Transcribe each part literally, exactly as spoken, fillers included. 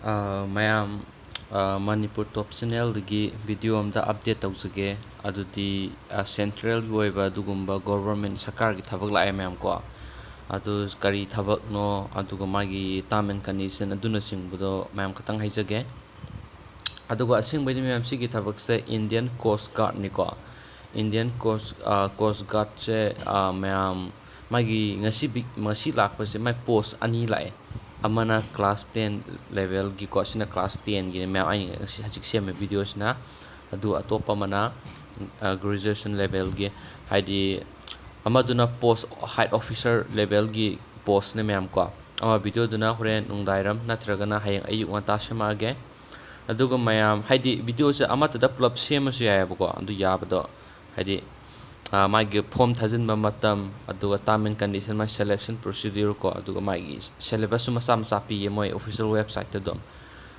ꯑ, ꯃꯌꯥꯝ, ꯑ, ꯃꯅꯤꯄꯨꯔ ꯇꯣꯞ ꯆꯦꯅꯦꯜꯗꯒꯤ ꯚꯤꯗꯤꯑꯣ ꯑꯝꯇ ꯑꯞꯗꯦꯠ ꯇꯧꯖꯒꯦ꯫ ꯑꯗꯨꯗꯤ, ꯑ, ꯁꯦꯟꯇ꯭ꯔꯦꯜꯒꯤ ꯑꯣꯏꯕ ꯑꯗꯨꯒꯨꯝꯕ ꯒꯣꯚꯔꯟꯃꯦꯟꯠ ꯁꯔꯀꯥꯔꯒꯤ ꯊꯕꯛ ꯂꯥꯛꯑꯦ ꯃꯌꯥꯝ ꯀꯣ꯫ ꯑꯗꯨ ꯀꯔꯤ ꯊꯕꯛꯅꯣ, ꯑꯗꯨꯒ ꯃꯥꯒꯤ term and condition ꯑꯗꯨꯅꯆꯤꯡꯕꯗꯣ ꯃꯌꯥꯝ ꯈꯇꯪ ꯍꯥꯏꯖꯒꯦ꯫ ꯑꯗꯨꯒ ꯑꯁꯦꯡꯕꯩꯗꯤ ꯃꯌꯥꯝ ꯁꯤꯒꯤ ꯊꯕꯛꯁꯦ Indian Coast Guardꯅꯤꯀꯣ꯫ Indian Coast, ꯑ, Coast Guardꯁꯦ, ꯑ, ꯃꯌꯥꯝ ꯃꯥꯒꯤ ꯉꯁꯤ ꯕꯤ-, ꯉꯁꯤ ꯂꯥꯛꯄꯁꯦ ꯃꯥꯏ post ꯑꯅꯤ ꯂꯥꯛꯑꯦ꯫ ꯑꯃꯅ class ten levelꯒꯤꯀꯣ, ꯁꯤꯅ class tenꯒꯤꯅꯦ ꯃꯌꯥꯝ ꯑꯩꯅ ꯉꯁꯤ ꯍꯧꯖꯤꯛ ꯁꯦꯝꯃꯦ ꯚꯤꯗꯤꯑꯣꯁꯤꯅ꯫ ꯑꯗꯨ ꯑꯇꯣꯞꯄ ꯑꯃꯅ, ꯑ, graduation levelꯒꯤ, ꯍꯥꯏꯗꯤ ꯑꯃꯗꯨꯅ post high officer levelꯒꯤ postꯅꯦ ꯃꯌꯥꯝ ꯀꯣ꯫ ꯑꯃ ꯚꯤꯗꯤꯑꯣꯗꯨꯅ ꯍꯣꯔꯦꯟ ꯅꯨꯡꯗꯥꯡꯋꯥꯏꯔꯝ ꯅꯠꯇ꯭ꯔꯒꯅ ꯍꯌꯦꯡ ꯑꯌꯨꯛ ꯉꯟꯇꯥ ꯁꯦꯝꯃꯛꯑꯒꯦ꯫ ꯑꯗꯨꯒ ꯃꯌꯥꯝ, ꯍꯥꯏꯗꯤ ꯚꯤꯗꯤꯑꯣꯁꯦ ꯑꯃꯠꯇꯗ ꯄꯨꯂꯞ ꯁꯦꯝꯃꯁꯨ ꯌꯥꯏꯑꯕꯀꯣ, ꯑꯗꯨ ꯌꯥꯕꯗꯣ ꯍꯥꯏꯗꯤ, ꯑ, ꯃꯥꯒꯤ form ꯊꯥꯖꯤꯟꯕ ꯃꯇꯝ, ꯑꯗꯨꯒ term and condition, ꯃꯥꯒꯤ selection procedure ꯀꯣ, ꯑꯗꯨꯒ ꯃꯥꯒꯤ syllabusꯁꯨ ꯃꯆꯥ ꯃꯆꯥ ꯄꯤꯌꯦ ꯃꯣꯏ official websiteꯇ ꯑꯗꯨꯝ꯫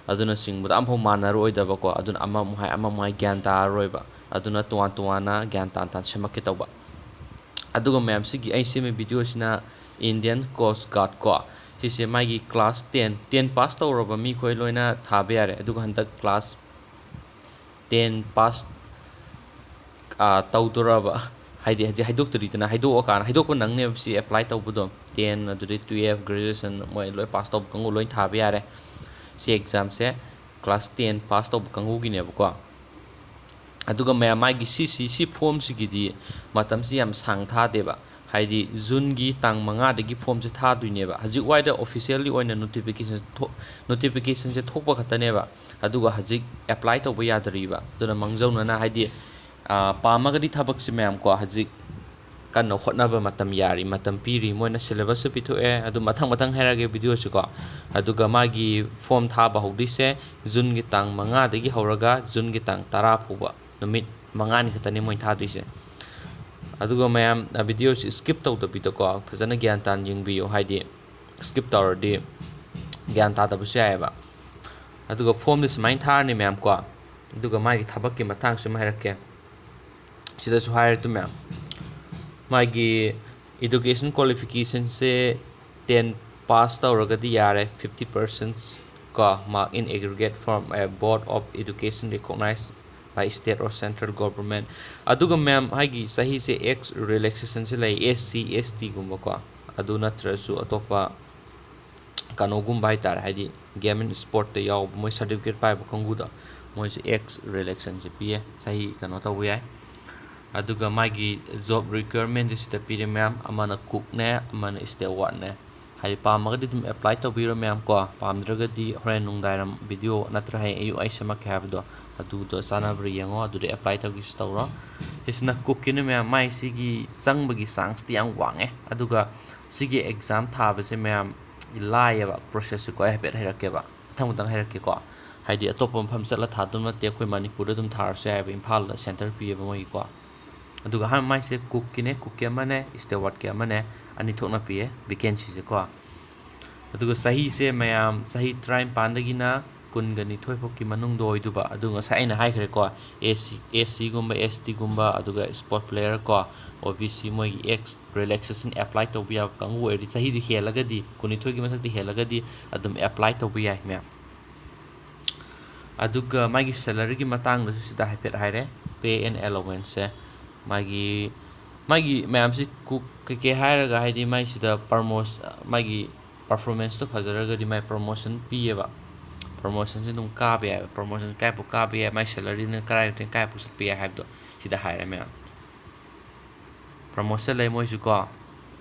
ꯑꯗꯨꯅꯆꯤꯡꯕꯗ ꯑꯃꯐꯥꯎ ꯃꯥꯟꯅꯔꯣꯏꯗꯕꯀꯣ, ꯑꯗꯨꯅ ꯑꯃꯃꯨꯛ ꯍꯥꯏ ꯑꯃꯃꯨꯛ ꯍꯥꯏ ꯒ꯭ꯌꯥꯟ ꯇꯥꯔꯔꯣꯏꯕ꯫ ꯑꯗꯨꯅ ꯇꯣꯉꯥꯟ ꯇꯣꯉꯥꯟꯅ ꯒ꯭ꯌꯥꯟ ꯇꯥꯅ ꯇꯥꯅ ꯁꯦꯝꯃꯛꯀꯦ ꯇꯧꯕ꯫ ꯑꯗꯨꯒ ꯃꯌꯥꯝ ꯁꯤꯒꯤ ꯑꯩ ꯁꯦꯝꯃꯤ ꯚꯤꯗꯤꯑꯣꯁꯤꯅ Indian Coast Guard ꯀꯣ, ꯁꯤꯁꯦ ꯃꯥꯒꯤ class ten, ten pass ꯇꯧꯔꯕ ꯃꯤꯈꯣꯏ ꯂꯣꯏꯅ ꯊꯥꯕ ꯌꯥꯔꯦ꯫ ꯑꯗꯨꯒ ꯍꯟꯗꯛ class ten pass, ꯑ, ꯇꯧꯗꯣꯔꯕ, ꯍꯥꯏꯗꯤ ꯍꯧꯖꯤꯛ ꯍꯥꯏꯗꯣꯛꯇ꯭ꯔꯤꯗꯅ, ꯍꯥꯏꯗꯣꯛꯑꯀꯥꯟꯗ, ꯍꯥꯏꯗꯣꯛꯄ ꯅꯪꯅꯦꯕ ꯁꯤ apply ꯇꯧꯕꯗꯣ꯫ Ten, ꯑꯗꯨꯗꯩ twelve, graduation, ꯃꯣꯏ ꯂꯣꯏ pass ꯇꯧꯕ ꯀꯥꯡꯕꯨ ꯂꯣꯏ ꯊꯥꯕ ꯌꯥꯔꯦ ꯁꯤ examꯁꯦ꯫ Class ten pass ꯇꯧꯕ ꯀꯥꯡꯕꯨꯒꯤꯅꯦꯕꯀꯣ꯫ ꯑꯗꯨꯒ ꯃꯌꯥꯝ ꯃꯥꯒꯤ ꯁꯤꯁꯤ, ꯁꯤ formꯁꯤꯒꯤꯗꯤ ꯃꯇꯝꯁꯤ ꯌꯥꯝ ꯁꯥꯡ ꯊꯥꯗꯦꯕ, ꯍꯥꯏꯗꯤ Juneꯒꯤ ꯇꯥꯡ ꯃꯉꯥꯗꯒꯤ formꯁꯦ ꯊꯥꯗꯣꯏꯅꯦꯕ꯫ ꯍꯧꯖꯤꯛ ꯋꯥꯏꯗ officially ꯑꯣꯏꯅ notification ꯊꯣꯛ-, notificationꯁꯦ ꯊꯣꯛꯄ ꯈꯛꯇꯅꯦꯕ, ꯑꯗꯨꯒ ꯍꯧꯖꯤꯛ apply ꯇꯧꯕ ꯌꯥꯗ꯭ꯔꯤꯕ꯫ ꯑꯗꯨꯅ ꯃꯥꯡꯖꯧꯅꯅ, ꯍꯥꯏꯗꯤ, ꯑ, ꯄꯥꯝꯃꯒꯗꯤ ꯊꯕꯛꯁꯦ ꯃꯌꯥꯝ ꯀꯣ, ꯍꯧꯖꯤꯛ ꯀꯟꯅ ꯍꯣꯠꯅꯕ ꯃꯇꯝ ꯌꯥꯔꯤ, ꯃꯇꯝ ꯄꯤꯔꯤ꯫ ꯃꯣꯏꯅ syllabusꯁꯨ ꯄꯤꯊꯣꯛꯑꯦ, ꯑꯗꯨ ꯃꯊꯪ ꯃꯊꯪ ꯍꯥꯏꯔꯛꯑꯒꯦ ꯚꯤꯗꯤꯑꯣꯁꯤꯀꯣ꯫ ꯑꯗꯨꯒ ꯃꯥꯒꯤ form ꯊꯥꯕ ꯍꯧꯗꯣꯏꯁꯦ Juneꯒꯤ ꯇꯥꯡ ꯃꯉꯥꯗꯒꯤ ꯍꯧꯔꯒ Juneꯒꯤ ꯇꯥꯡ ꯇꯔꯥ ꯐꯥꯎꯕ, ꯅꯨꯃꯤꯠ ꯃꯉꯥꯅꯤ ꯈꯛꯇꯅꯦ ꯃꯣꯏ ꯊꯥꯗꯣꯏꯁꯦ꯫ ꯑꯗꯨꯒ ꯃꯌꯥꯝ, ꯑ, ꯚꯤꯗꯤꯑꯣꯁꯤ skip ꯇꯧꯗꯕꯤꯗꯀꯣ, ꯐꯖꯅ ꯒ꯭ꯌꯥꯟ ꯇꯥꯅ ꯌꯦꯡꯕꯤꯌꯨ, ꯍꯥꯏꯗꯤ skip ꯇꯧꯔꯗꯤ ꯒ꯭ꯌꯥꯟ ꯇꯥꯗꯕꯁꯨ ꯌꯥꯏꯑꯕ꯫ ꯑꯗꯨꯒ formꯗꯤ ꯁꯨꯃꯥꯏꯅ ꯊꯥꯔꯅꯤ ꯃꯌꯥꯝ ꯀꯣ, ꯑꯗꯨꯒ ꯃꯥꯒꯤ ꯊꯕꯛꯀꯤ ꯃꯇꯥꯡꯁꯨ ꯑꯃ ꯍꯥꯏꯔꯛꯀꯦ꯫ ꯁꯤꯗꯁꯨ ꯍꯥꯏꯔꯦ ꯇꯨ ꯃꯌꯥꯝ, ꯃꯥꯒꯤ education qualificationꯁꯦ ten pass ꯇꯧꯔꯒꯗꯤ ꯌꯥꯔꯦ, fifty percent ꯀꯣ, mark in aggregate from a board of education recognized by state or central government꯫ ꯑꯗꯨꯒ ꯃꯌꯥꯝ ꯍꯥꯏꯒꯤ ꯆꯍꯤꯁꯦ age relaxationꯁꯦ ꯂꯩ, S C, S Tꯒꯨꯝꯕꯀꯣ, ꯑꯗꯨ ꯅꯠꯇ꯭ꯔꯁꯨ ꯑꯇꯣꯞꯄ ꯀꯩꯅꯣꯒꯨꯝꯕ ꯍꯥꯏꯇꯥꯔꯦ, ꯍꯥꯏꯗꯤ game and sportꯇ ꯌꯥꯎꯕ, ꯃꯣꯏ certificate ꯄꯥꯏꯕ ꯀꯥꯡꯕꯨꯗꯣ, ꯃꯣꯏꯁꯦ age relaxationꯁꯦ ꯄꯤꯌꯦ, ꯆꯍꯤ ꯀꯩꯅꯣ ꯇꯧꯕ ꯌꯥꯏ꯫ ꯑꯗꯨꯒ ꯃꯥꯒꯤ job requirementꯁꯦ ꯁꯤꯗ ꯄꯤꯔꯦ ꯃꯌꯥꯝ, ꯑꯃꯅ cookꯅꯦ, ꯑꯃꯅ stewardꯅꯦ꯫ ꯍꯥꯏꯗꯤ ꯄꯥꯝꯃꯒꯗꯤ ꯑꯗꯨꯝ apply ꯇꯧꯕꯤꯔꯣ ꯃꯌꯥꯝ ꯀꯣ, ꯄꯥꯝꯗ꯭ꯔꯒꯗꯤ ꯍꯣꯔꯦꯟ ꯅꯨꯡꯗꯥꯡꯋꯥꯏꯔꯝ video ꯅꯠꯇ꯭ꯔꯒ ꯍꯌꯦꯡ ꯑꯌꯨꯛ ꯑꯩ ꯁꯦꯝꯃꯛꯀꯦ ꯍꯥꯏꯕꯗꯣ, ꯑꯗꯨꯗꯣ ꯆꯥꯟꯅꯕ꯭ꯔꯥ ꯌꯦꯡꯉꯣ, ꯑꯗꯨꯗ apply ꯇꯧꯒꯦꯁꯨ ꯇꯧꯔꯣ꯫ ꯁꯤꯁꯤꯅ cookꯀꯤꯅ ꯃꯌꯥꯝ, ꯃꯥꯏ ꯁꯤꯒꯤ ꯆꯪꯕꯒꯤ chanceꯇꯤ ꯌꯥꯝ ꯋꯥꯡꯉꯦ, ꯑꯗꯨꯒ ꯁꯤꯒꯤ exam ꯊꯥꯕꯁꯦ ꯃꯌꯥꯝ ꯂꯥꯏꯌꯦꯕ, processꯁꯦꯀꯣ ꯑꯩ ꯍꯥꯏꯐꯦꯠ ꯍꯥꯏꯔꯛꯀꯦꯕ, ꯃꯊꯪ ꯃꯊꯪ ꯍꯥꯏꯔꯛꯀꯦꯀꯣ꯫ ꯍꯥꯏꯗꯤ ꯑꯇꯣꯞꯄ ꯃꯐꯝ ꯆꯠꯂ ꯊꯥꯗꯧ ꯅꯠꯇꯦ, ꯑꯩꯈꯣꯏ ꯃꯅꯤꯄꯨꯔꯗ ꯑꯗꯨꯝ ꯊꯥꯔꯁꯨ ꯌꯥꯏꯑꯕ, ꯏꯝꯐꯥꯜꯗ centre ꯄꯤꯌꯦꯕ ꯃꯣꯏꯒꯤꯀꯣ꯫ ꯑꯗꯨꯒ ꯑꯍꯥꯟꯕ ꯃꯥꯏꯁꯦ cookꯀꯤꯅꯦ, cookꯀꯤ ꯑꯃꯅꯦ, stewardꯀꯤ ꯑꯃꯅꯦ, ꯑꯅꯤ ꯊꯣꯛꯅ ꯄꯤꯌꯦ vacancyꯁꯦꯀꯣ꯫ ꯑꯗꯨꯒ ꯆꯍꯤꯁꯦ ꯃꯌꯥꯝ ꯆꯍꯤ ꯇꯔꯥꯅꯤꯄꯥꯟꯗꯒꯤꯅ ꯀꯨꯟꯒ ꯅꯤꯊꯣꯏ ꯐꯥꯎꯀꯤ ꯃꯅꯨꯡꯗ ꯑꯣꯏꯗꯣꯏꯕ꯫ ꯑꯗꯨ ꯉꯁꯥꯏ ꯑꯩꯅ ꯍꯥꯏꯈ꯭ꯔꯦꯀꯣ, S C, S Cꯒꯨꯝꯕ, S Tꯒꯨꯝꯕ, ꯑꯗꯨꯒ sport player ꯀꯣ, O B C ꯃꯣꯏꯒꯤ age relaxation apply ꯇꯧꯕ ꯌꯥꯕ ꯀꯥꯡꯕꯨ ꯑꯣꯏꯔꯗꯤ, ꯆꯍꯤꯗꯨ ꯍꯦꯜꯂꯒꯗꯤ, ꯀꯨꯟꯅꯤꯊꯣꯏꯒꯤ ꯃꯊꯛꯇ ꯍꯦꯜꯂꯒꯗꯤ ꯑꯗꯨꯝ apply ꯇꯧꯕ ꯌꯥꯏ ꯃꯌꯥꯝ꯫ ꯑꯗꯨꯒ ꯃꯥꯒꯤ salaryꯒꯤ ꯃꯇꯥꯡꯗꯁꯨ ꯁꯤꯗ ꯍꯥꯏꯐꯦꯠ ꯍꯥꯏꯔꯦ, pay and allowanceꯁꯦ꯫ ꯃꯥꯒꯤ, ꯃꯥꯒꯤ ꯃꯌꯥꯝꯁꯤ cook ꯀꯩꯀꯩ ꯍꯥꯏꯔꯒ, ꯍꯥꯏꯗꯤ ꯃꯥꯏꯁꯤꯗ permo-, ꯃꯥꯒꯤ performanceꯇꯣ ꯐꯖꯔꯒꯗꯤ ꯃꯥꯏ promotion ꯄꯤꯌꯦꯕ꯫ Promotionꯁꯦ ꯑꯗꯨꯝ ꯀꯥꯕ ꯌꯥꯏꯕ, promotion ꯀꯥꯏꯐꯥꯎ ꯀꯥꯕ ꯌꯥꯏ, ꯃꯥꯏ salaryꯅ ꯀꯔꯥꯏꯗꯩ ꯀꯥꯏꯐꯥꯎ ꯆꯠꯄ ꯌꯥꯏ ꯍꯥꯏꯕꯗꯣ ꯁꯤꯗ ꯍꯥꯏꯔꯦ ꯃꯌꯥꯝ꯫ Promotion ꯂꯩ ꯃꯣꯏꯁꯨ ꯀꯣ꯫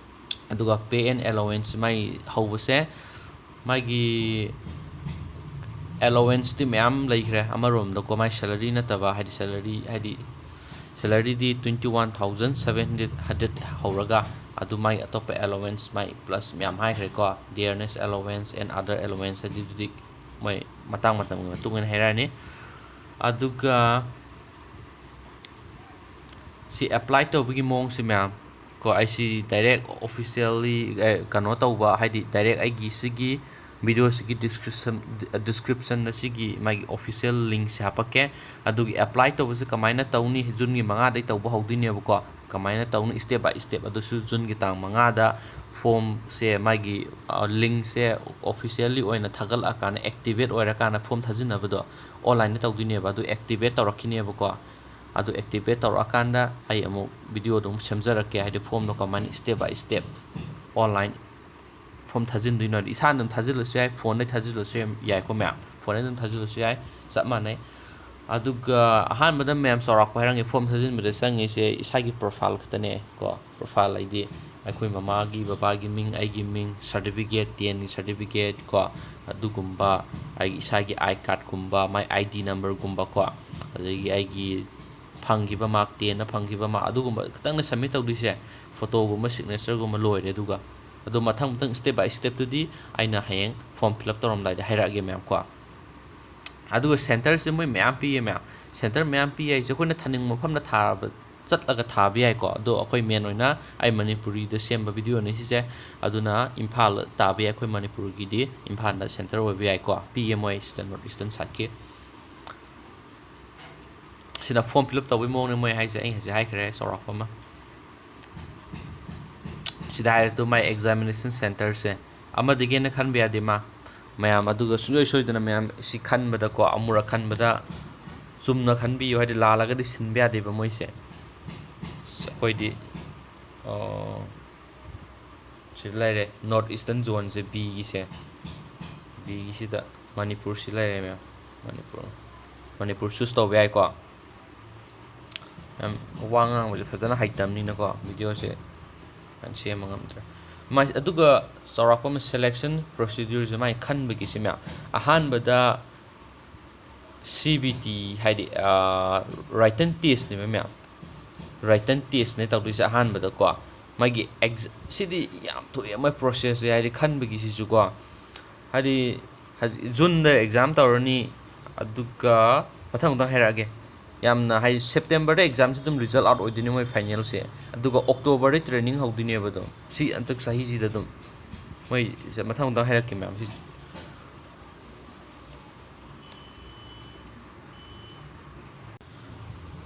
ꯑꯗꯨꯒ pay and allowance ꯃꯥꯏ ꯍꯧꯕꯁꯦ, ꯃꯥꯒꯤ allowanceꯇꯤ ꯃꯌꯥꯝ ꯂꯩꯈ꯭ꯔꯦ ꯑꯃꯔꯣꯝꯗꯀꯣ, ꯃꯥꯏ salary ꯅꯠꯇꯕ, ꯍꯥꯏꯗꯤ salary, ꯍꯥꯏꯗꯤ salaryꯗꯤ twenty one thousand seven hundred, hundred ꯍꯧꯔꯒ, ꯑꯗꯨ ꯃꯥꯏ ꯑꯇꯣꯞꯄ allowance ꯃꯥꯏ plus ꯃꯌꯥꯝ ꯍꯥꯏꯈ꯭ꯔꯦꯀꯣ, dearness allowance and other allowance, ꯑꯗꯨꯗꯨꯗꯤ ꯃꯣꯏ ꯃꯇꯥꯡ ꯃꯇꯝꯒꯤ ꯃꯇꯨꯡ ꯏꯟꯅ ꯍꯥꯏꯔꯛꯑꯅꯤ꯫ ꯑꯗꯨꯒ ꯁꯤ apply ꯇꯧꯕꯒꯤ ꯃꯑꯣꯡꯁꯦ ꯃꯌꯥꯝ ꯀꯣ, ꯑꯩ ꯁꯤ direct officially, ꯑꯦ, ꯀꯩꯅꯣ ꯇꯧꯕ, ꯍꯥꯏꯗꯤ direct ꯑꯩꯒꯤ ꯁꯤꯒꯤ ꯚꯤꯗꯤꯑꯣꯁꯤꯒꯤ ꯗꯤꯁꯀ꯭ꯔꯤꯞꯁꯟ ꯗꯤꯁꯀ꯭ꯔꯤꯞꯁꯟꯗ ꯁꯤꯒꯤ ꯃꯥꯒꯤ ꯑꯣꯐꯤꯁꯤꯌꯦꯜ ꯂꯤꯡꯁꯦ ꯍꯥꯞꯄꯛꯀꯦ꯫ ꯑꯗꯨꯒꯤ ꯑꯦꯄ꯭ꯂꯥꯏ ꯇꯧꯕꯁꯦ ꯀꯃꯥꯏꯅ ꯇꯧꯅꯤ? ꯖꯨꯟꯒꯤ ꯃꯉꯥꯗꯩ ꯇꯧꯕ ꯍꯧꯗꯣꯏꯅꯦꯕꯀꯣ꯫ ꯀꯃꯥꯏꯅ ꯇꯧꯅꯤ? Step by step. ꯑꯗꯨꯁꯨ ꯖꯨꯟꯒꯤ ꯇꯥꯡ ꯃꯉꯥꯗ ꯐꯣꯝꯁꯦ, ꯃꯥꯒꯤ ꯂꯤꯡꯁꯦ ꯑꯣꯐꯤꯁꯤꯌꯦꯜꯂꯤ ꯑꯣꯏꯅ ꯊꯥꯒꯠꯂꯛꯑꯀꯥꯟꯗ, ꯑꯦꯛꯇꯤꯚꯦꯠ ꯑꯣꯏꯔꯀꯥꯟꯗ ꯐꯣꯝ ꯊꯥꯖꯤꯟꯅꯕꯗꯣ ꯑꯣꯟꯂꯥꯏꯟꯗ ꯇꯧꯗꯣꯏꯅꯦꯕ꯫ ꯑꯗꯨ ꯑꯦꯛꯇꯤꯚꯦꯠ ꯇꯧꯔꯛꯈꯤꯅꯦꯕꯀꯣ꯫ ꯑꯗꯨ ꯑꯦꯛꯇꯤꯚꯦꯠ ꯇꯧꯔꯛꯑꯀꯥꯟꯗ ꯑꯩ ꯑꯃꯨꯛ ꯚꯤꯗꯤꯑꯣꯗꯣ ꯑꯃꯨꯛ ꯁꯦꯝꯖꯔꯛꯀꯦ, ꯍꯥꯏꯗꯤ ꯐꯣꯝꯗꯣ ꯀꯃꯥꯏꯅ step by step online form ꯊꯥꯖꯤꯟꯗꯣꯏꯅꯣ ꯍꯥꯏꯗꯤ ꯏꯁꯥꯅ ꯑꯗꯨꯝ ꯊꯥꯖꯤꯜꯂꯁꯨ ꯌꯥꯏ, ꯐꯣꯟꯗꯩ ꯊꯥꯖꯤꯜꯂꯁꯨ ꯌꯥꯏꯀꯣ ꯃꯌꯥꯝ, ꯐꯣꯟꯗꯩ ꯑꯗꯨꯝ ꯊꯥꯖꯤꯜꯂꯁꯨ ꯌꯥꯏ, ꯆꯞ ꯃꯥꯟꯅꯩ꯫ ꯑꯗꯨꯒ ꯑꯍꯥꯟꯕꯗ ꯃꯌꯥꯝ ꯆꯥꯎꯔꯥꯛꯄ ꯍꯥꯏꯔꯝꯒꯦ, ꯐꯣꯝ ꯊꯥꯖꯤꯟꯕꯗ ꯆꯪꯉꯤꯁꯦ ꯏꯁꯥꯒꯤ ꯄ꯭ꯔꯣꯐꯥꯏꯜ ꯈꯛꯇꯅꯦ ꯀꯣ꯫ ꯄ꯭ꯔꯣꯐꯥꯏꯜ ꯍꯥꯏꯗꯤ ꯑꯩꯈꯣꯏ ꯃꯃꯥꯒꯤ, ꯕꯕꯥꯒꯤ ꯃꯤꯡ, ꯑꯩꯒꯤ ꯃꯤꯡ, ꯁꯥꯔꯇꯤꯐꯤꯀꯦꯠ, ꯇꯦꯟꯒꯤ ꯁꯥꯔꯇꯤꯐꯤꯀꯦꯠ ꯀꯣ, ꯑꯗꯨꯒꯨꯝꯕ, ꯑꯩꯒꯤ ꯏꯁꯥꯒꯤ ꯑꯥꯏ ꯀꯥꯔꯠꯀꯨꯝꯕ, ꯃꯥꯏ ꯑꯥꯏ ꯗꯤ ꯅꯝꯕꯔꯒꯨꯝꯕ ꯀꯣ, ꯑꯗꯒꯤ ꯑꯩꯒꯤ ꯐꯪꯈꯤꯕ ꯃꯥꯔꯛ, ꯇꯦꯟꯅ ꯐꯪꯈꯤꯕ ꯃꯥꯔꯛ, ꯑꯗꯨꯒꯨꯝꯕ ꯈꯛꯇꯪꯅꯦ ꯁꯕꯃꯤꯠ ꯇꯧꯗꯣꯏꯁꯦ꯫ ꯐꯣꯇꯣꯒꯨꯝꯕ, ꯁꯤꯒꯅꯦꯆꯔꯒꯨꯝꯕ ꯂꯣꯏꯔꯦ꯫ ꯑꯗꯨꯒ ꯑꯗꯣ ꯃꯊꯪ ꯃꯊꯪ ꯁ꯭ꯇꯦꯞ ꯕꯥꯏ ꯁ꯭ꯇꯦꯞꯇꯨꯗꯤ ꯑꯩꯅ ꯍꯌꯦꯡ ꯐꯣꯝ ꯐꯤꯜ ꯑꯞ ꯇꯧꯔꯝꯗꯥꯏꯗ ꯍꯥꯏꯔꯛꯑꯒꯦ ꯃꯌꯥꯝ ꯀꯣ꯫ ꯑꯗꯨꯒ ꯁꯦꯟꯇꯔꯁꯦ ꯃꯣꯏ ꯃꯌꯥꯝ ꯄꯤꯌꯦ ꯃꯌꯥꯝ꯫ ꯁꯦꯟꯇꯔ ꯃꯌꯥꯝ ꯄꯤ ꯍꯥꯏꯁꯦ ꯑꯩꯈꯣꯏꯅ ꯊꯥꯅꯤꯡꯕ ꯃꯐꯝꯗ ꯊꯥꯕ, ꯆꯠꯂꯒ ꯊꯥꯕ ꯌꯥꯏꯀꯣ꯫ ꯑꯗꯣ ꯑꯩꯈꯣꯏ ꯃꯦꯟ ꯑꯣꯏꯅ ꯑꯩ ꯃꯅꯤꯄꯨꯔꯤꯗ ꯁꯦꯝꯕ ꯚꯤꯗꯤꯑꯣꯅꯤ ꯁꯤꯁꯦ꯫ ꯑꯗꯨꯅ ꯏꯝꯐꯥꯜ ꯇꯥꯕ ꯌꯥꯏ, ꯑꯩꯈꯣꯏ ꯃꯅꯤꯄꯨꯔꯒꯤꯗꯤ ꯏꯝꯐꯥꯜꯗ ꯁꯦꯟꯇꯔ ꯑꯣꯏꯕ ꯌꯥꯏꯀꯣ꯫ ꯄꯤꯌꯦ ꯃꯣꯏ ꯁꯤꯗ ꯅꯣꯔꯠ ꯏꯁꯇꯔꯟ ꯁꯥꯏꯠꯀꯤ꯫ ꯁꯤꯅ ꯐꯣꯝ ꯐꯤꯜ ꯑꯞ ꯇꯧꯕꯒꯤ ꯃꯑꯣꯡꯅꯦ ꯃꯣꯏ ꯍꯥꯏꯁꯦ꯫ ꯑꯩ ꯍꯧꯖꯤꯛ ꯍꯥꯏꯈ꯭ꯔꯦ ꯆꯥꯎꯔꯥꯛꯄ ꯑꯃ꯫ ꯁꯤꯗ ꯍꯥꯏꯔꯦ ꯇꯨ ꯃꯥꯏ ꯑꯦꯛꯖꯥꯃꯤꯅꯦꯁꯟ ꯁꯦꯟꯇꯔꯁꯦ꯫ ꯑꯃꯗꯒꯤ ꯍꯦꯟꯅ ꯈꯟꯕ ꯌꯥꯗꯦ ꯃꯥ ꯃꯌꯥꯝ꯫ ꯑꯗꯨꯒ ꯁꯨꯡꯁꯣꯏ ꯁꯣꯏꯗꯅ ꯃꯌꯥꯝ ꯁꯤ ꯈꯟꯕꯗꯀꯣ, ꯑꯃꯨꯔꯛ ꯈꯟꯕꯗ ꯆꯨꯝꯅ ꯈꯟꯕꯤꯌꯨ, ꯍꯥꯏꯗꯤ ꯂꯥꯜꯂꯒꯗꯤ ꯁꯤꯟꯕ ꯌꯥꯗꯦꯕ ꯃꯣꯏꯁꯦ꯫ ꯑꯩꯈꯣꯏꯗꯤ, ꯑꯣ, ꯁꯤꯗ ꯂꯩꯔꯦ ꯅꯣꯔꯠ ꯏꯁꯇꯔꯟ ꯖꯣꯟꯁꯦ, ꯕꯤꯒꯤꯁꯦ꯫ ꯕꯤꯒꯤꯁꯤꯗ ꯃꯅꯤꯄꯨꯔꯁꯤ ꯂꯩꯔꯦ ꯃꯌꯥꯝ꯫ ꯃꯅꯤꯄꯨꯔ, ꯃꯅꯤꯄꯨꯔ ꯆꯨꯁ ꯇꯧꯕ ꯌꯥꯏꯀꯣ꯫ ꯌꯥꯝ ꯋꯥ ꯉꯥꯡꯕꯁꯦ ꯐꯖꯅ ꯍꯩꯇꯕꯅꯤꯅꯀꯣ, ꯚꯤꯗꯤꯑꯣꯁꯦ ꯌꯥꯝ ꯁꯦꯝꯕ ꯉꯝꯗ꯭ꯔꯦ꯫ ꯃꯥꯏ, ꯑꯗꯨꯒ ꯆꯥꯎꯔꯥꯛꯄ ꯑꯃ ꯁꯦꯂꯦꯛꯁꯟ ꯄ꯭ꯔꯣꯁꯤꯗ꯭ꯌꯨꯔꯁꯦ ꯃꯥꯏ ꯈꯟꯕꯒꯤꯁꯦ ꯃꯌꯥꯝ꯫ ꯑꯍꯥꯟꯕꯗ ꯁꯤ ꯕꯤ ꯇꯤ ꯍꯥꯏꯗꯤ, ꯔꯥꯏꯇꯟ ꯇꯦꯁꯅꯦꯕ ꯃꯌꯥꯝ꯫ ꯔꯥꯏꯇꯟ ꯇꯦꯁꯅꯦ ꯇꯧꯗꯣꯏꯁꯦ ꯑꯍꯥꯟꯕꯗꯀꯣ꯫ ꯃꯥꯒꯤ ꯑꯦꯛꯖ-, ꯁꯤꯗꯤ ꯌꯥꯝ ꯊꯣꯛꯑꯦ ꯃꯣꯏ ꯄ꯭ꯔꯣꯁꯦꯁꯁꯦ, ꯍꯥꯏꯗꯤ ꯈꯟꯕꯒꯤꯁꯤꯁꯨꯀꯣ꯫ ꯍꯥꯏꯗꯤ ꯍꯧꯖꯤꯛ ꯖꯨꯟꯗ ꯑꯦꯛꯖꯥꯝ ꯇꯧꯔꯅꯤ, ꯑꯗꯨꯒ ꯃꯊꯪ ꯃꯊꯪ ꯍꯥꯏꯔꯛꯑꯒꯦ꯫ ꯌꯥꯝꯅ ꯍꯥꯏꯗꯤ ꯁꯦꯞꯇꯦꯝꯕꯔꯗ ꯑꯦꯛꯖꯥꯝꯁꯤ ꯑꯗꯨꯝ ꯔꯤꯖꯜ ꯑꯥꯎꯠ ꯑꯣꯏꯗꯣꯏꯅꯦ ꯃꯣꯏ ꯐꯥꯏꯅꯦꯜꯁꯦ, ꯑꯗꯨꯒ ꯑꯣꯛꯇꯣꯕꯔꯗ ꯇ꯭ꯔꯦꯅꯤꯡ ꯍꯧꯗꯣꯏꯅꯦꯕ꯫ ꯑꯗꯨꯝ ꯁꯤ ꯍꯟꯗꯛ ꯆꯍꯤꯁꯤꯗ ꯑꯗꯨꯝ ꯃꯣꯏ ꯃꯊꯪ ꯃꯊꯪ ꯍꯥꯏꯔꯛꯀꯦ ꯃꯌꯥꯝ꯫ ꯁꯤ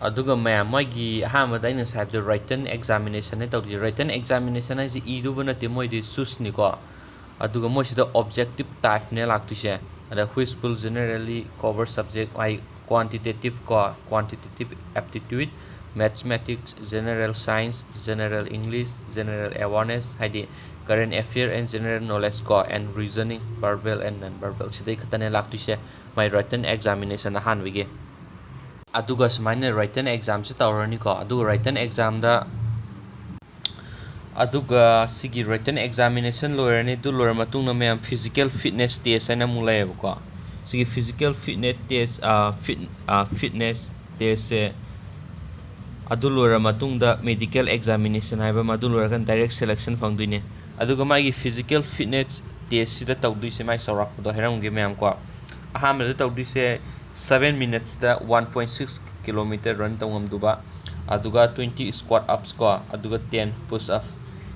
ꯑꯗꯨꯒ ꯃꯌꯥꯝ, ꯃꯣꯏꯒꯤ ꯑꯍꯥꯟꯕꯗ ꯑꯩꯅ ꯉꯁꯥꯏ ꯍꯥꯏꯕꯗꯣ written examination ꯍꯥꯏ ꯇꯧꯗꯣꯏꯁꯦ꯫ Written examination ꯍꯥꯏꯁꯦ ꯏꯗꯨꯕ ꯅꯠꯇꯦ, ꯃꯣꯏꯗꯤ choose ꯅꯤꯀꯣ꯫ ꯑꯗꯨꯒ ꯃꯣꯏꯁꯤꯗ objective type ꯅꯦ ꯂꯥꯛꯇꯣꯏꯁꯦ꯫ ꯑꯗ which school generally cover subject high, quantitative ꯀꯣ, quantitative aptitude, mathematics, general science, general English, general awareness ꯍꯥꯏꯗꯤ current affair and general knowledge ꯀꯣ, and reasoning, verbal and non verbal, ꯁꯤꯗꯩ ꯈꯛꯇꯅꯦ ꯂꯥꯛꯇꯣꯏꯁꯦ꯫ ꯃꯥꯏ written examination ꯑꯍꯥꯟꯕꯒꯤ꯫ ꯑꯗꯨꯒ ꯁꯨꯃꯥꯏꯅ written exam ꯁꯦ ꯇꯧꯔꯅꯤꯀꯣ꯫ ꯑꯗꯨꯒ written exam ꯗ, ꯑꯗꯨꯒ ꯁꯤꯒꯤ written examination ꯂꯣꯏꯔꯅꯤ꯫ ꯑꯗꯨ ꯂꯣꯏꯔ ꯃꯇꯨꯡꯗ ꯃꯌꯥꯝ physical fitness test ꯍꯥꯏꯅ ꯑꯃꯨꯛ ꯂꯩꯌꯦꯕꯀꯣ꯫ ꯁꯤꯒꯤ physical fitness test, ꯑ, fit-, ꯑ, fitness test ꯁꯦ ꯑꯗꯨ ꯂꯣꯏꯔ ꯃꯇꯨꯡꯗ medical examination ꯍꯥꯏꯕ ꯑꯃ, ꯑꯗꯨ ꯂꯣꯏꯔꯀꯥꯟꯗ direct selection ꯐꯪꯗꯣꯏꯅꯦ꯫ ꯑꯗꯨꯒ ꯃꯥꯒꯤ physical fitness test ꯁꯤꯗ ꯇꯧꯗꯣꯏꯁꯦ, ꯃꯥꯏ ꯆꯥꯎꯔꯥꯛꯄꯗꯣ ꯍꯥꯏꯔꯝꯒꯦ ꯃꯌꯥꯝ ꯀꯣ꯫ ꯑꯍꯥꯟꯕꯗ ꯇꯧꯗꯣꯏꯁꯦ seven minutes ꯇ one point six kilometer run ꯇꯧ ꯉꯝꯗꯨꯕ, ꯑꯗꯨꯒ twenty squat ups ꯀꯣ, ꯑꯗꯨꯒ ten push up꯫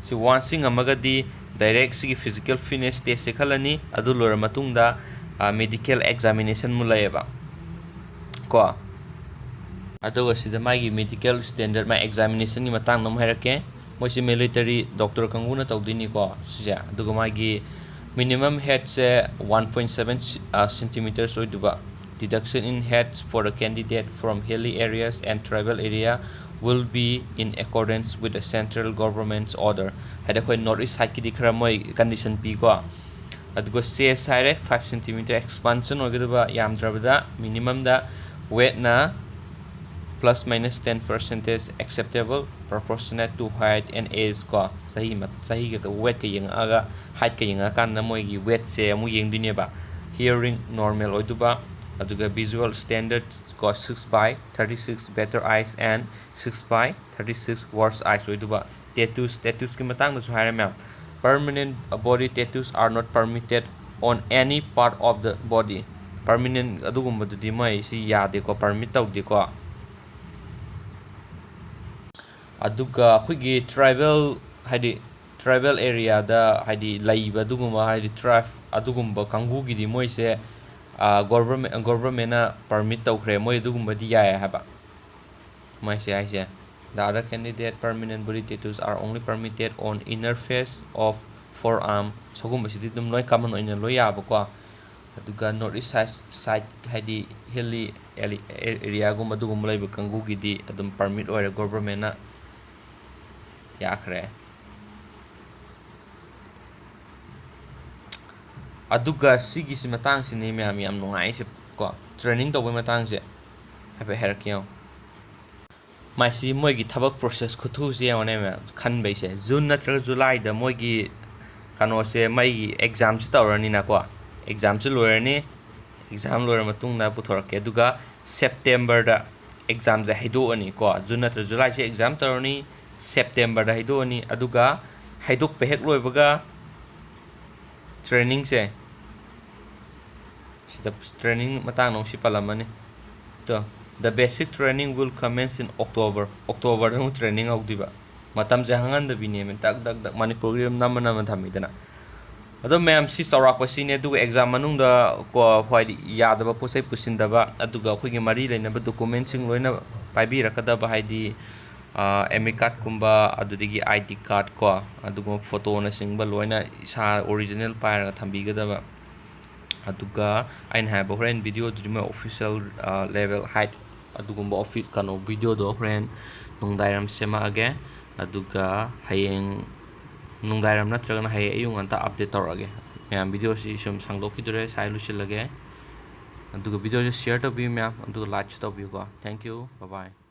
ꯁꯤ once ꯁꯤ ꯉꯝꯃꯒꯗꯤ direct ꯁꯤꯒꯤ physical fitness test ꯁꯦ ꯈꯜꯂꯅꯤ꯫ ꯑꯗꯨ ꯂꯣꯏꯔ ꯃꯇꯨꯡꯗ, ꯑ, medical examination ꯑꯃꯨꯛ ꯂꯩꯌꯦꯕ ꯀꯣ꯫ ꯑꯗꯨꯒ ꯁꯤꯗ ꯃꯥꯒꯤ medical standard, ꯃꯥꯒꯤ examination ꯒꯤ ꯃꯇꯥꯡꯗ ꯑꯃꯨꯛ ꯍꯥꯏꯔꯛꯀꯦ꯫ ꯃꯣꯏꯁꯤ military doctor ꯀꯥꯡꯕꯨꯅ ꯇꯧꯗꯣꯏꯅꯤꯀꯣ ꯁꯤꯁꯦ꯫ ꯑꯗꯨꯒ ꯃꯥꯒꯤ minimum height ꯁꯦ one point seven, ꯑ, centimeters ꯑꯣꯏꯗꯨꯕ, deduction in height for a candidate from hilly areas and tribal area will be in accordance with the central government's order꯫ ꯍꯥꯏꯗꯤ ꯑꯩꯈꯣꯏ north east side ꯀꯤꯗꯤ ꯈꯔ ꯃꯣꯏ condition ꯄꯤꯀꯣ꯫ ꯑꯗꯨꯒ chest ꯍꯥꯏꯔꯦ, five centimeter expansion ꯑꯣꯏꯒꯗꯕ, ꯌꯥꯝꯗ꯭ꯔꯕꯗ minimum ꯗ꯫ Weight ꯅ plus minus ten percentage acceptable, proportionate to height and age ꯀꯣ꯫ ꯆꯍꯤ ꯃ-, ꯆꯍꯤꯒ weight ꯀ ꯌꯦꯡꯉꯛꯑꯒ, height ꯀ ꯌꯦꯡꯉꯛꯑꯀꯥꯟꯗ ꯃꯣꯏꯒꯤ weight ꯁꯦ ꯑꯃꯨꯛ ꯌꯦꯡꯗꯣꯏꯅꯦꯕ꯫ Hearing normal ꯑꯣꯏꯗꯨꯕ, ꯑꯗꯨꯒ visual standard ꯀꯣ, six by thirty six better eyes and six by thirty six worse eyes ꯑꯣꯏꯗꯨꯕ꯫ Tattoos, tattoos ꯀꯤ ꯃꯇꯥꯡꯗꯁꯨ ꯍꯥꯏꯔꯦ ꯃꯌꯥꯝ꯫ Permanent body tattoos are not permitted on any part of the body꯫ Permanent ꯑꯗꯨꯒꯨꯝꯕꯗꯨꯗꯤ ꯃꯣꯏ ꯁꯤ ꯌꯥꯗꯦꯀꯣ, permit ꯇꯧꯗꯦꯀꯣ꯫ ꯑꯗꯨꯒ ꯑꯩꯈꯣꯏꯒꯤ tribal, ꯍꯥꯏꯗꯤ tribal area ꯗ ꯍꯥꯏꯗꯤ ꯂꯩꯕ ꯑꯗꯨꯒꯨꯝꯕ, ꯍꯥꯏꯗꯤ tribe ꯑꯗꯨꯒꯨꯝꯕ ꯀꯥꯡꯕꯨꯒꯤꯗꯤ ꯃꯣꯏꯁꯦ, ꯑ, government, government ꯅ permit ꯇꯧꯈ꯭ꯔꯦ, ꯃꯣꯏ ꯑꯗꯨꯒꯨꯝꯕꯗꯤ ꯌꯥꯏ ꯍꯥꯏꯕ꯫ ꯃꯥꯏꯁꯦ ꯍꯥꯏꯁꯦ, "The other candidate permanent body tattoos are only permitted on inner face of forearm." ꯁꯒꯨꯝꯕꯁꯤꯗꯤ ꯑꯗꯨꯝ ꯂꯣꯏ common ꯑꯣꯏꯅ ꯂꯣꯏ ꯌꯥꯕꯀꯣ꯫ ꯑꯗꯨꯒ North East side, side ꯍꯥꯏꯗꯤ hilly area ꯒꯨꯝꯕ ꯑꯗꯨꯒꯨꯝꯕ ꯂꯩꯕ ꯀꯥꯡꯕꯨꯒꯤꯗꯤ ꯑꯗꯨꯝ permit ꯑꯣꯏꯔꯦ, government ꯅ ꯌꯥꯈ꯭ꯔꯦ꯫ ꯑꯗꯨꯒ ꯁꯤꯒꯤꯁꯤ ꯃꯇꯥꯡꯁꯤꯅꯤ ꯃꯌꯥꯝ ꯌꯥꯝ ꯅꯨꯡꯉꯥꯏꯔꯤꯁꯦ ꯀꯣ, training ꯇꯧꯕꯩ ꯃꯇꯥꯡꯁꯦ ꯍꯥꯏꯐꯦꯠ ꯍꯥꯏꯔꯛꯀꯦ ꯌꯦꯡꯉꯣ꯫ ꯃꯥꯏꯁꯤ ꯃꯣꯏꯒꯤ ꯊꯕꯛ process ꯈꯨꯊꯨꯁꯤ ꯌꯦꯡꯉꯣꯅꯦ ꯃꯌꯥꯝ, ꯈꯟꯕꯩꯁꯦ꯫ June ꯅꯠꯇ꯭ꯔꯒ July ꯗ ꯃꯣꯏꯒꯤ ꯀꯩꯅꯣꯁꯦ, ꯃꯩꯒꯤ exam ꯁꯤ ꯇꯧꯔꯅꯤꯅꯀꯣ, exam ꯁꯤ ꯂꯣꯏꯔꯅꯤ, exam ꯂꯣꯏꯔ ꯃꯇꯨꯡꯗ ꯄꯨꯊꯣꯔꯛꯀꯦ꯫ ꯑꯗꯨꯒ September ꯗ exam ꯁꯦ ꯍꯩꯗꯣꯛꯑꯅꯤꯀꯣ, June ꯅꯠꯇ꯭ꯔꯒ July ꯁꯦ exam ꯇꯧꯔꯅꯤ, September ꯗ ꯍꯩꯗꯣꯛꯑꯅꯤ꯫ ꯑꯗꯨꯒ ꯍꯩꯗꯣꯛꯄ ꯍꯦꯛ ꯂꯣꯏꯕꯒ training ꯁꯦ, ꯁꯤꯗ training ꯃꯇꯥꯡꯗ ꯑꯃꯨꯛ ꯁꯤ ꯄꯜꯂꯝꯃꯅꯤ꯫ ꯇꯣ, "The basic training will commence in October." October ꯗ ꯑꯃꯨꯛ training ꯍꯧꯗꯣꯏꯕ꯫ ꯃꯇꯝꯁꯦ ꯍꯥꯡꯍꯟꯗꯕꯤꯅꯦꯃꯤ, ꯇꯛ ꯇꯛ ꯇꯛ ꯃꯅꯤꯄꯨꯔꯒꯤ ꯑꯗꯨꯝ ꯅꯝꯃ ꯅꯝꯃ ꯊꯝꯃꯤꯗꯅ꯫ ꯑꯗꯣ ꯃꯌꯥꯝ, ꯁꯤ ꯆꯥꯎꯔꯥꯛꯄ ꯁꯤꯅꯦ꯫ ꯑꯗꯨꯒ exam ꯃꯅꯨꯡꯗ ꯀꯣ, ꯍꯥꯏꯗꯤ ꯌꯥꯗꯕ ꯄꯣꯠ ꯆꯩ ꯄꯨꯁꯤꯟꯗꯕ, ꯑꯗꯨꯒ ꯑꯩꯈꯣꯏꯒꯤ ꯃꯔꯤ ꯂꯩꯅꯕ document ꯁꯤꯡ ꯂꯣꯏꯅ ꯄꯥꯏꯕꯤꯔꯛꯀꯗꯕ, ꯍꯥꯏꯗꯤ ꯑꯦꯗꯃꯤꯠ ꯀꯥꯔꯠꯀꯨꯝꯕ, ꯑꯗꯨꯗꯒꯤ ꯑꯥꯏ ꯗꯤ ꯀꯥꯔꯠ ꯀꯣ, ꯑꯗꯨꯒꯨꯝꯕ ꯐꯣꯇꯣꯅꯆꯤꯡꯕ ꯂꯣꯏꯅ ꯏꯁꯥ original ꯄꯥꯏꯔꯒ ꯊꯝꯕꯤꯒꯗꯕ꯫ ꯑꯗꯨꯒ ꯑꯩꯅ ꯍꯥꯏꯕ ꯍꯣꯔꯦꯟ video ꯗꯨꯗꯤ ꯃꯣꯏ official level height ꯑꯗꯨꯒꯨꯝꯕ offi-, ꯀꯩꯅꯣ, video ꯗꯣ ꯍꯣꯔꯦꯟ ꯅꯨꯡꯗꯥꯡꯋꯥꯏꯔꯝ ꯁꯦꯝꯃꯛꯑꯒꯦ꯫ ꯑꯗꯨꯒ ꯍꯌꯦꯡ ꯅꯨꯡꯗꯥꯡꯋꯥꯏꯔꯝ ꯅꯠꯇ꯭ꯔꯒꯅ ꯍꯌꯦꯡ ꯑꯌꯨꯛ ꯉꯟꯇꯥ update ꯇꯧꯔꯛꯑꯒꯦ꯫ ꯃꯌꯥꯝ, video ꯁꯤ ꯁꯨꯝ ꯁꯥꯡꯗꯣꯛꯈꯤꯗꯣꯔꯦ, ꯁ꯭ꯋꯥꯏ ꯂꯣꯏꯁꯤꯜꯂꯒꯦ꯫ ꯑꯗꯨꯒ video ꯁꯦ share ꯇꯧꯕꯤꯌꯨ ꯃꯌꯥꯝ, ꯑꯗꯨꯒ like ꯁꯨ ꯇꯧꯕꯤꯌꯨꯀꯣ꯫ Thank you, bye bye꯫